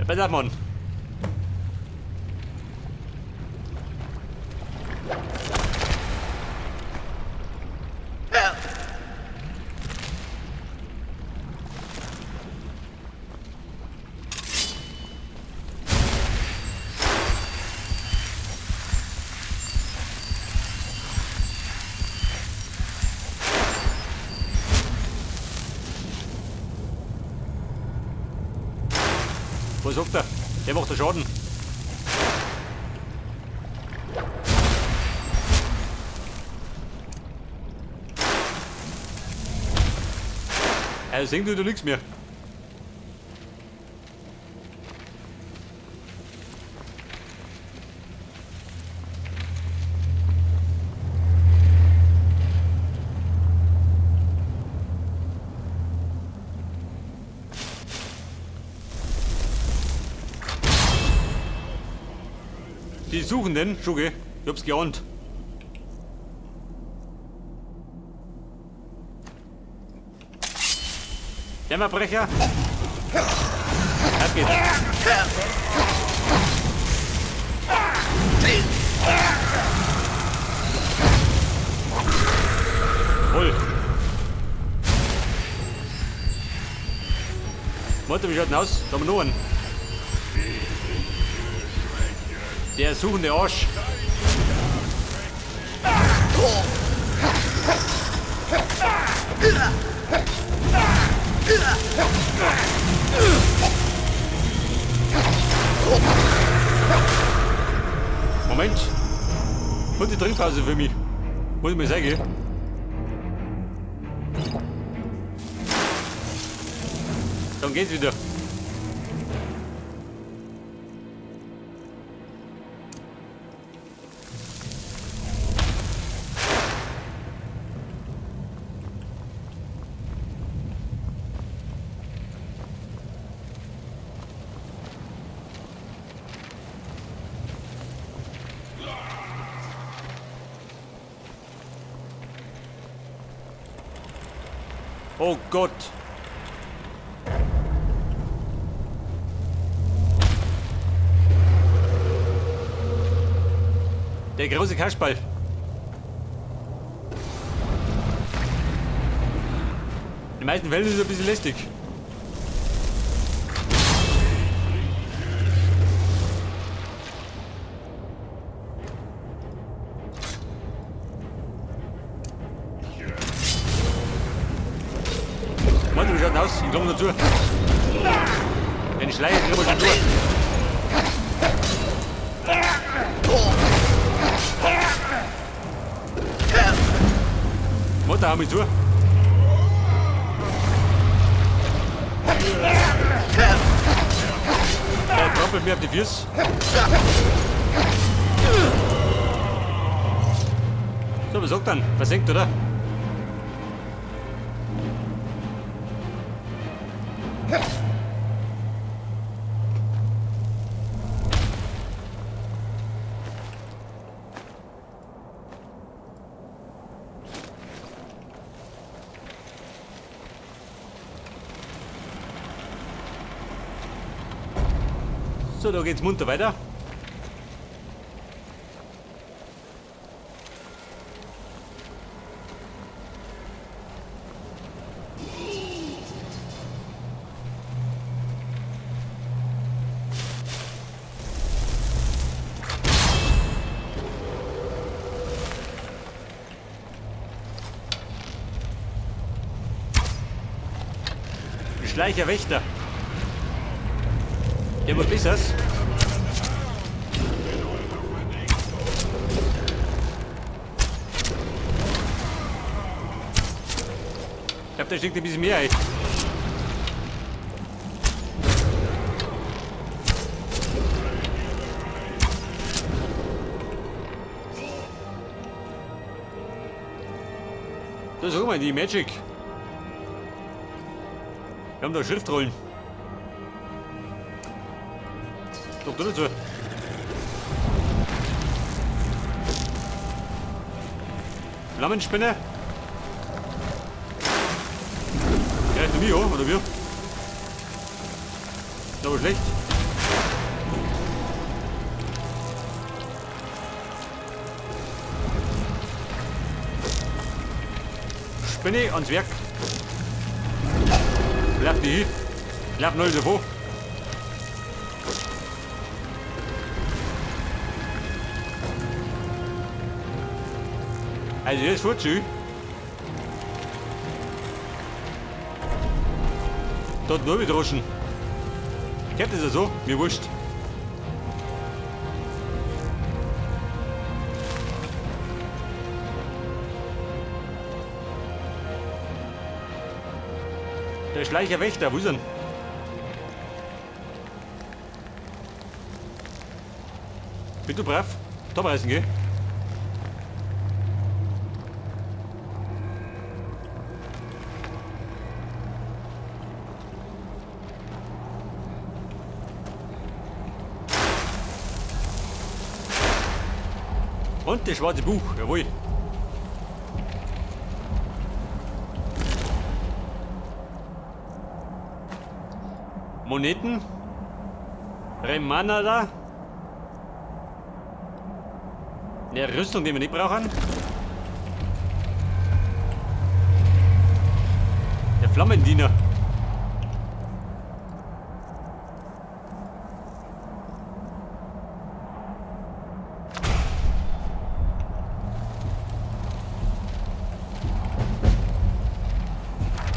Ja, pass auf, Mann. Was sagt er? Der macht den Schaden. Er singt wieder nichts mehr. Die Suchenden, Schugge, ich hab's geahnt. Dämmerbrecher. Ab geht's. Voll. Warte, wie schaut denn aus? Da haben wir noch einen. Der suchende Arsch. Moment. Kurze Trinkpause für mich. Muss ich mal sagen. Dann geht's wieder. Oh Gott. Der große Kasperl. In den meisten Fällen ist es ein bisschen lästig. Warte, wie schaut denn aus? Ich komme dazu. Den Schleier kriegen wir schon durch. Warte, hau mich zu. Der trampelt mir auf die Füße. So, was sagt dann? Versenkt, oder? So, da geht's munter weiter. Schleicherwächter. Der was Besseres. Ich glaub, da steckt ein bisschen mehr ein. So, sag mal, die Magic. Wir haben da Schriftrollen. Doch, da dazu. Flammenspinne. Greift mich an, oder wie? Ist aber schlecht. Spinne, ans Werk. Lauf die hin. Lauf null davon. Also das wird schön. Dort nur mit Ruschen. Kennt das ja so? Mir wurscht. Der Schleicher Wächter, wo ist er? Bist du brav? Top reißen, gell? Und das schwarze Buch, jawohl. Moneten. Remanada. Eine Rüstung, die wir nicht brauchen. Der Flammendiener.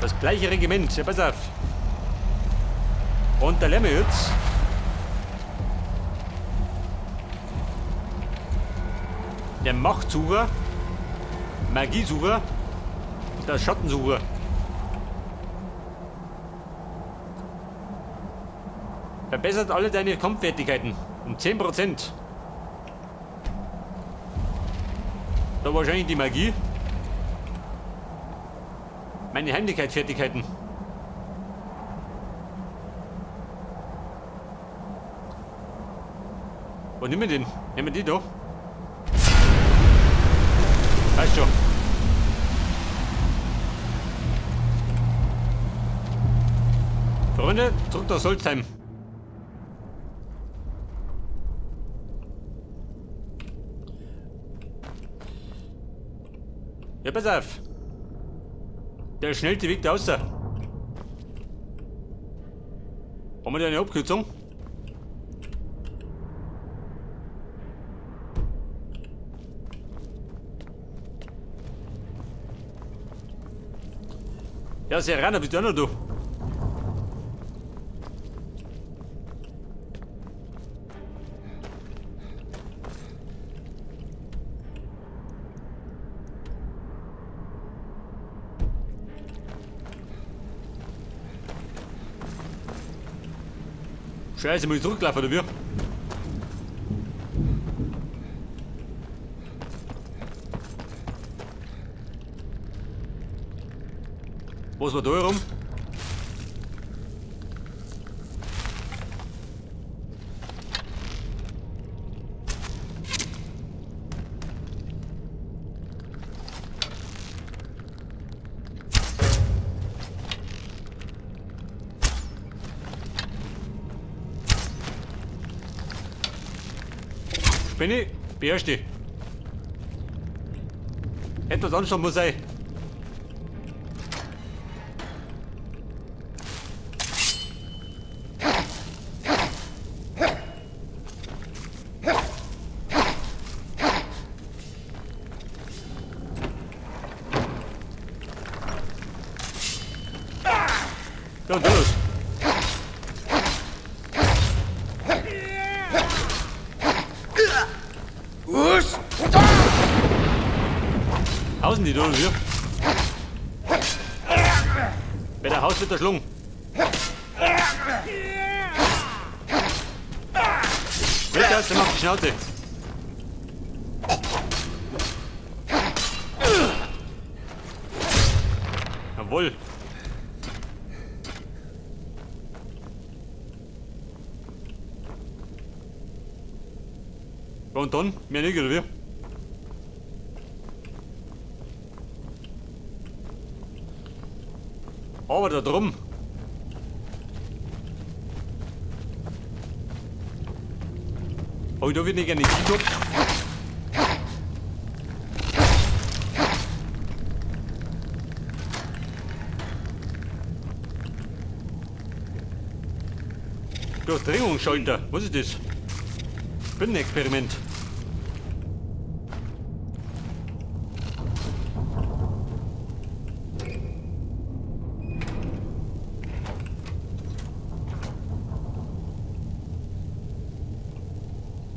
Das gleiche Regiment, ja pass auf. Und der Lemme jetzt. Der Machtsucher, Magiesucher und der Schattensucher. Verbessert alle deine Kampffertigkeiten um 10%. Da wahrscheinlich die Magie. Meine Heimlichkeitsfertigkeiten. Wo nehmen wir den? Nehmen wir die da? Weißt schon. Freunde, zurück nach Solstheim. Ja, pass auf. Der schnellste Weg da raus. Haben wir da eine Abkürzung? Ja, Serana, bist du auch noch da? Scheiße, muss ich zurücklaufen, oder wie? Was war da herum? Spinne, beherrsch dich. Etwas Anstand muss sein. Ja, und los. Hausen die da, oder wie? Bei der Haus wird der Schlung. Weg aus, der macht die Schnauze. Jawohl. Ja, und dann? Mehr nicht, oder wie? Aber da drum. Oh, da wird nicht gerne gehabt. Durchdringungsschalter. Was ist das? Spinnenexperiment.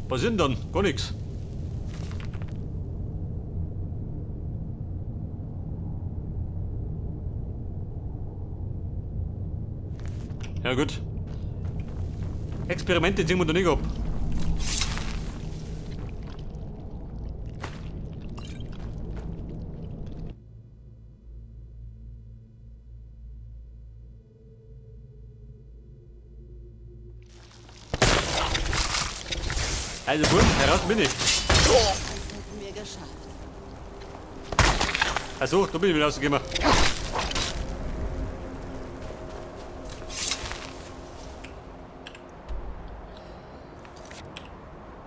Was sind dann? Gar nichts. Ja gut. Experimente ziehen wir da nicht ab. Also gut, heraus bin ich. Achso, da bin ich wieder rausgekommen.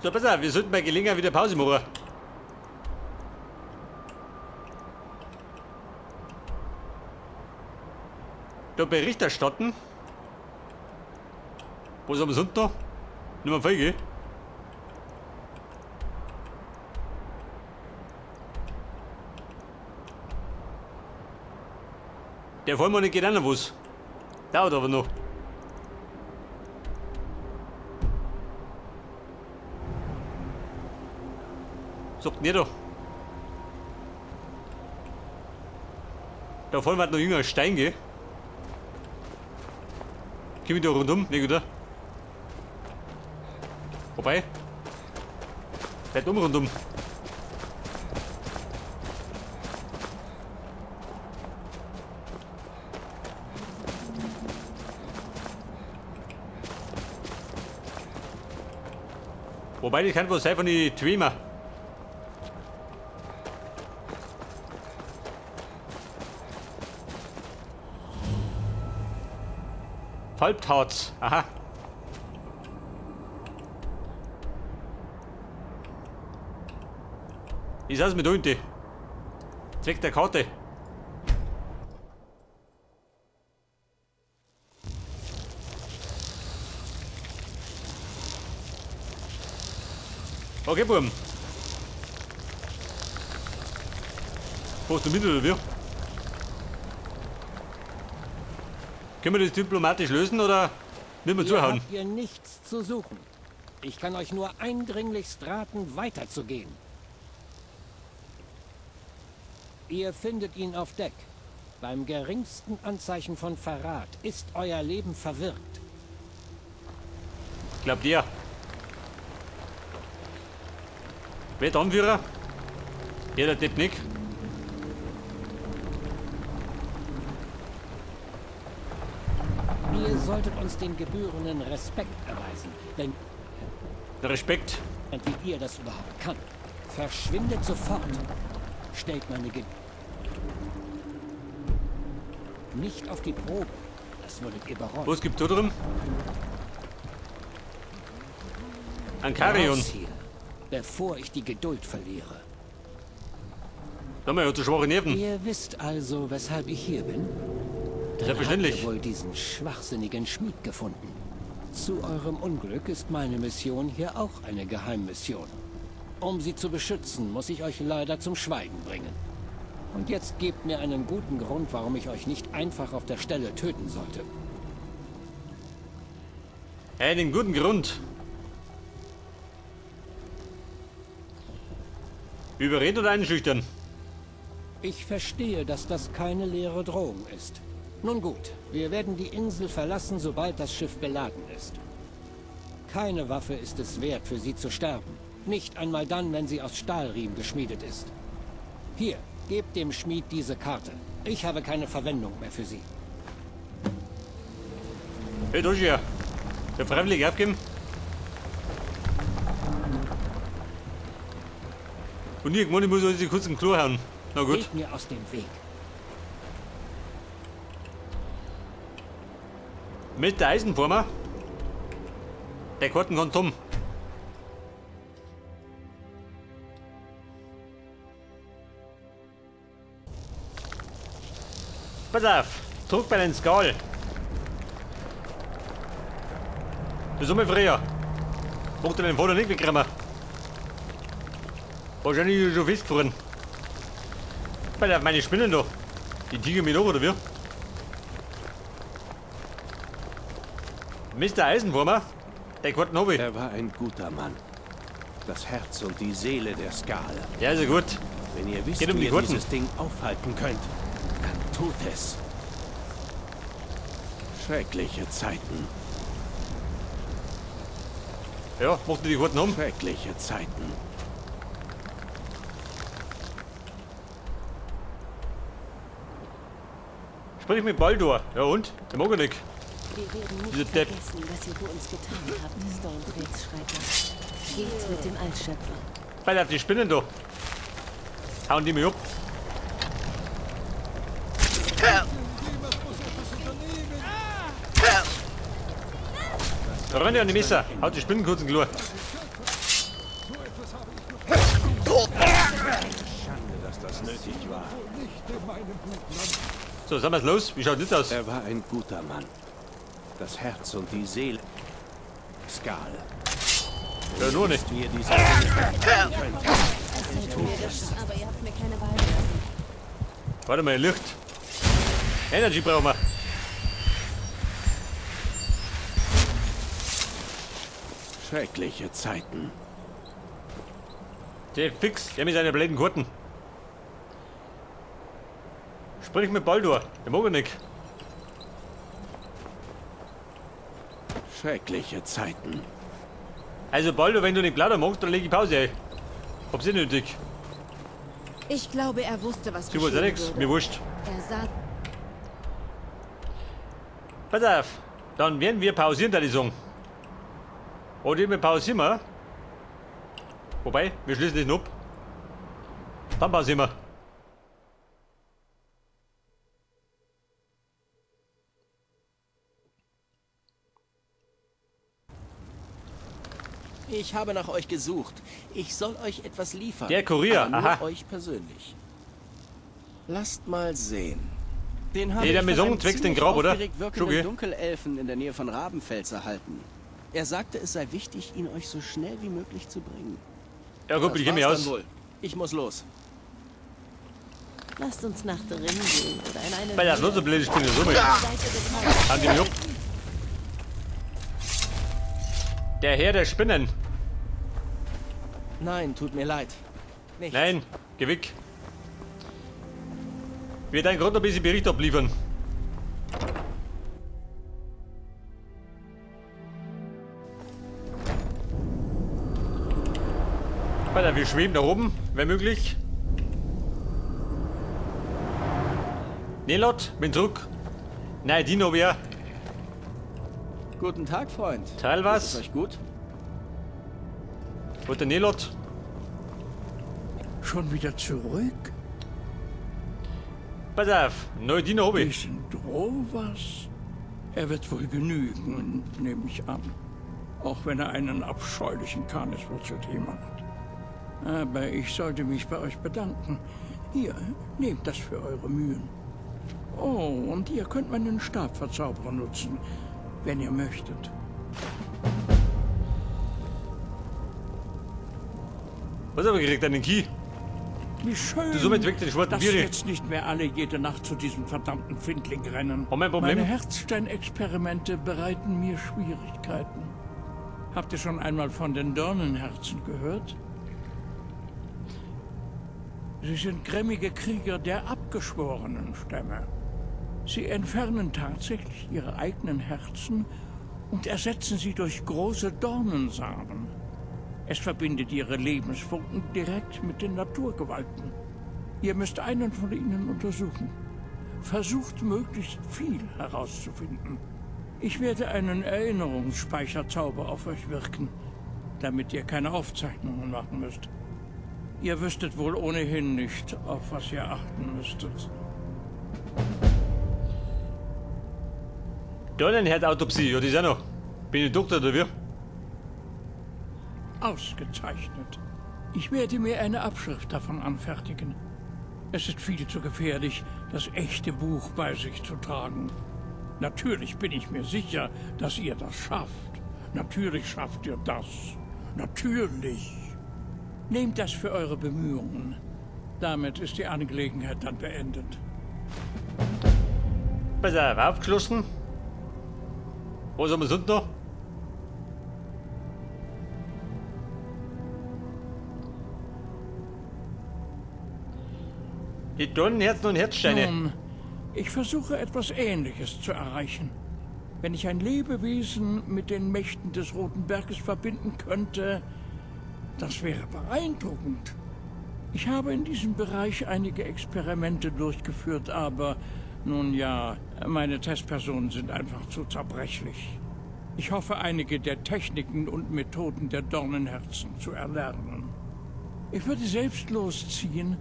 So, pass auf, wir sollten bei Gelegenheit wieder Pause machen. Da Bericht erstatten. Was haben wir sonst noch? Nicht mehr viel, gell? Der Vollmond geht auch noch was. Dauert aber noch. Sagt nicht da. Der Vollmond hat noch jünger Stein, gell? Komm ich da rundum? Ne, oder? Wobei. Bleibt um rundum. Wobei, das kann wohl sein von den Dwemer. Halbtarz, aha. Ist das mit unten? Zweck der Karte. Okay, Buben. Brauchst du mit oder wie? Können wir das diplomatisch lösen oder nicht mehr zuhauen? Hier habt ihr nichts zu suchen. Ich kann euch nur eindringlichst raten, weiterzugehen. Ihr findet ihn auf Deck. Beim geringsten Anzeichen von Verrat ist euer Leben verwirkt. Glaubt ihr? Wer der Anführer? Ja, der Depp nicht. Ihr solltet uns den gebührenden Respekt erweisen, wenn Respekt. Wie ihr das überhaupt kann. Verschwindet sofort. Stellt meine Ge nicht auf die Probe. Das würdet ihr bereuen. Was gibt's da drin? Ankarion. Raus hier, bevor ich die Geduld verliere. Da haben wir ja zu schwache Nerven. Ihr wisst also, weshalb ich hier bin? Dann Selbstverständlich. habt ihr wohl diesen schwachsinnigen Schmied gefunden. Zu eurem Unglück ist meine Mission hier auch eine Geheimmission. Um sie zu beschützen, muss ich euch leider zum Schweigen bringen. Und jetzt gebt mir einen guten Grund, warum ich euch nicht einfach auf der Stelle töten sollte. Einen guten Grund. Überreden oder einschüchtern? Ich verstehe, dass das keine leere Drohung ist. Nun gut, wir werden die Insel verlassen, sobald das Schiff beladen ist. Keine Waffe ist es wert, für sie zu sterben. Nicht einmal dann, wenn sie aus Stahlriemen geschmiedet ist. Hier, gebt dem Schmied diese Karte. Ich habe keine Verwendung mehr für sie. Hey, da ist er. Der freiwillig aufgeben. Und irgendwann muss ich kurz im Klo hauen. Na gut. Geht mir aus dem Weg. Mit der Eisenformer. Der Karten kann zum. Pass auf, Druck bei den Skal. Das ist immer früher. Macht den Vater nicht weggekommen. Wahrscheinlich schon festgefahren. Bei der meine Spinnen da. Die Tiger mich noch, oder wie? Mr. Eisenwurmer, der Karten hab ich. Er war ein guter Mann. Das Herz und die Seele der Skal. Ja, ist ja gut. Wenn ihr wisst, Geht um wie die ihr Karten. dieses Ding aufhalten könnt, dann tut es. Schreckliche Zeiten. Ja, macht die Karten um. Schreckliche Zeiten. Sprich mit Baldur. Ja und? Der mag ja nicht. Wir werden nicht Diese Depp. vergessen, was ihr für uns getan habt, Stormfelsschreiter. Geht mit dem Altschöpfer. Bei die Spinnen da. Hauen die mich ab. Da rennt ja an die Messer. Haut die Spinnen kurz in Klo. Schande, dass das nötig war. So, sind wir's los? Wie schaut das aus? Er war ein guter Mann. Das Herz und die Seele. Skal. Ja, nur nicht. Wisst, wie ihr dieses Ding aufhalten könnt. Aber ihr habt mir keine Wahl gelassen. Warte mal, Licht. Energy brauchen wir. Schreckliche Zeiten. Der fix, der mit seinen blöden Karten. Sprich mit Baldur, der mag ja nicht. Schreckliche Zeiten. Also Baldur, wenn du nicht plaudern magst, dann leg ich Pause ein. Hab's eh nötig. Ich glaube, er wusste, was Sie wollte geschehen nix, würde. mir wurscht. Er sah Pass auf, dann werden wir pausieren, da die sagen. Oder wir pausieren wir. Wobei, wir schließen das noch ab. Dann pausieren wir. Ich habe nach euch gesucht. Ich soll euch etwas liefern. Der Kurier, aber nur aha. euch persönlich. Lasst mal sehen. Den habe Nee, der ich von Maison einem zwecks den ziemlich Grab, oder? aufgeregt wirkenden Schugi. Dunkelelfen in der Nähe von Rabenfels erhalten. Er sagte, es sei wichtig, ihn euch so schnell wie möglich zu bringen. Ja gut, Das ich geh mir war's aus. dann wohl. Ich muss los. Lasst uns nach drin gehen oder in eine Bei der nur so blöde Spinne, so mit. Seite des Hauses. Hauen die mich ab. Der Herr der Spinnen. Nein, tut mir leid. Nichts. Nein, geh weg. Wir werden gerade noch ein bisschen Bericht abliefern. Weiter, wir schweben da oben, wenn möglich. Nelot, bin zurück. Nein, Dino, wer? Guten Tag, Freund. Teil was? Geht es euch gut? Wo ist der Nelot? Schon wieder zurück? Pass auf, neue Dino hab ich. Diesen Drovas? Er wird wohl genügen, nehme ich an. Auch wenn er einen abscheulichen Kaniswurzelthema hat. Aber ich sollte mich bei euch bedanken. Hier, nehmt das für eure Mühen. Oh, und ihr könnt meinen Stabverzauberer nutzen, wenn ihr möchtet. Was hab ich gekriegt? Einen Key? Wie schön, Du somit weg den schwarzen dass Bieri. jetzt nicht mehr alle jede Nacht zu diesem verdammten Findling rennen. Haben wir ein Problem? Meine Herzsteinexperimente bereiten mir Schwierigkeiten. Habt ihr schon einmal von den Dornenherzen gehört? Sie sind grimmige Krieger der abgeschworenen Stämme. Sie entfernen tatsächlich ihre eigenen Herzen und ersetzen sie durch große Dornensamen. Es verbindet ihre Lebensfunken direkt mit den Naturgewalten. Ihr müsst einen von ihnen untersuchen. Versucht möglichst viel herauszufinden. Ich werde einen Erinnerungsspeicherzauber auf euch wirken, damit ihr keine Aufzeichnungen machen müsst. Ihr wüsstet wohl ohnehin nicht, auf was ihr achten müsstet. Dornenherz-Autopsie, ja, die ist auch noch. Bin ich Doktor oder wie? Ausgezeichnet. Ich werde mir eine Abschrift davon anfertigen. Es ist viel zu gefährlich, das echte Buch bei sich zu tragen. Natürlich bin ich mir sicher, dass ihr das schafft. Natürlich schafft ihr das. Natürlich. Nehmt das für eure Bemühungen. Damit ist die Angelegenheit dann beendet. Pass auf, aufgeschlossen. Was haben wir sonst noch? Die Dornenherzen und Herzsteine. Nun, ich versuche etwas Ähnliches zu erreichen. Wenn ich ein Lebewesen mit den Mächten des Roten Berges verbinden könnte, das wäre beeindruckend. Ich habe in diesem Bereich einige Experimente durchgeführt, aber nun ja, meine Testpersonen sind einfach zu zerbrechlich. Ich hoffe, einige der Techniken und Methoden der Dornenherzen zu erlernen. Ich würde selbst losziehen,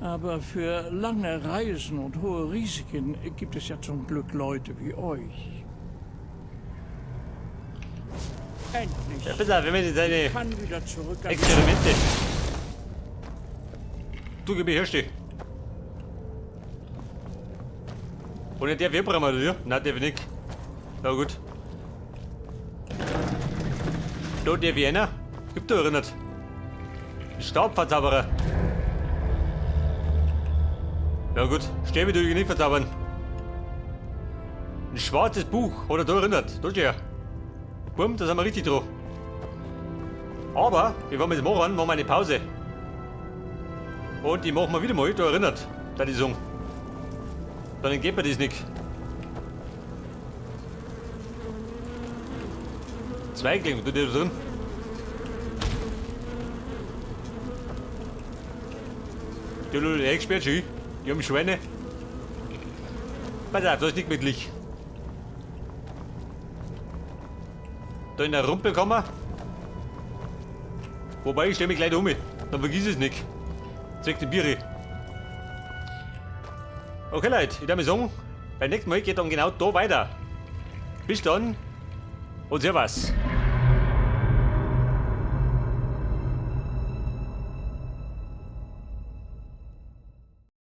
aber für lange Reisen und hohe Risiken gibt es ja zum Glück Leute wie euch. Endlich. Ja, pass auf, wenn wir seine Ich kann wieder zurück an Experimente. Du, gib mir her, steh. Und nicht der wir brauchen wir, oder? Nein, der nicht. Na gut. Da, der Vienna. Gibt da erinnert. Staubverzauberer. Na gut, Stäbe du nicht verzaubern. Ein schwarzes Buch, oder da erinnert. Da steht er. Bumm, da sind wir richtig drauf. Aber, bevor wir das machen, machen wir eine Pause. Und die machen wir wieder mal, da erinnert, da die Song. Dann entgeht mir das nicht. Zweigling, du da drin? Die haben eingesperrt schon. Die haben Schweine. Pass auf, da ist nicht mit Licht. Da in der Rumpelkammer. Wobei, ich stelle mich gleich da um. Dann vergiss es nicht. Zweck die Biere. Okay, Leute, ich darf mal sagen, beim nächsten Mal geht dann genau da weiter. Bis dann und Servus.